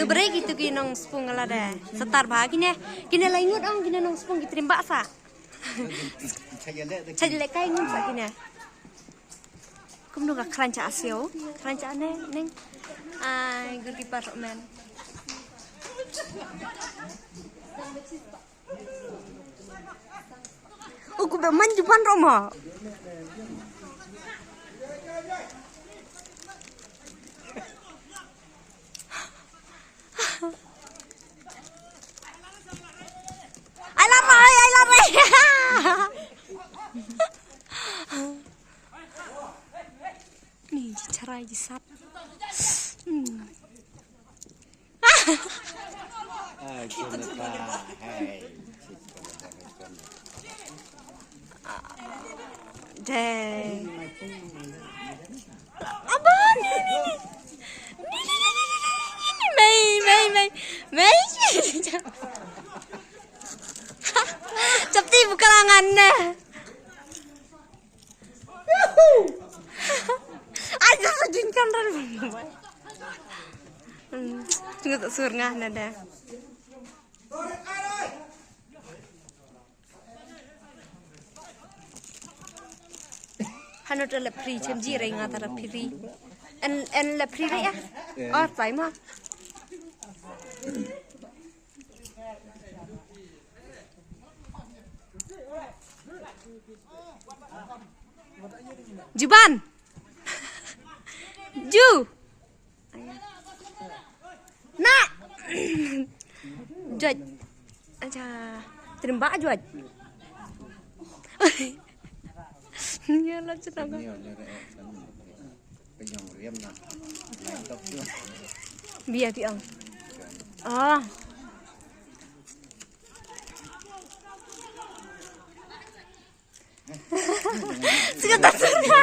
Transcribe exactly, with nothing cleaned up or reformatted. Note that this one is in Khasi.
Brei kitu ki nongspung lade. Satar ba kine. Kine lai ngut ong kine nongspung ki trim ba sa. Chai le kai ngut sa kine. Kumno ka kran cha asio. Kran cha ne neng. Ai, goalkeeper men. Uku be man jupan roma. Ai la rai, ai la rai. Ni ji charai ji sap. Hmm. Dai. Abang, ni, ni, ni. Ni, ni, ni, ni, ni, ni, ni, ni. Mei, mei, mei. Mei. Chapti buka langan deh. Ai, sa jin kan ran. Hmm, ngut sur ngah nada. Hanu ta la pri chem ji rei nga ta la pri. En, en la pri rei ah. Oh, tai ma. Juban. Ju. Na. Joj. Aja. Trim ba joj. Ya la cita ka. Bia ti ong. Ah. Suka tak suka.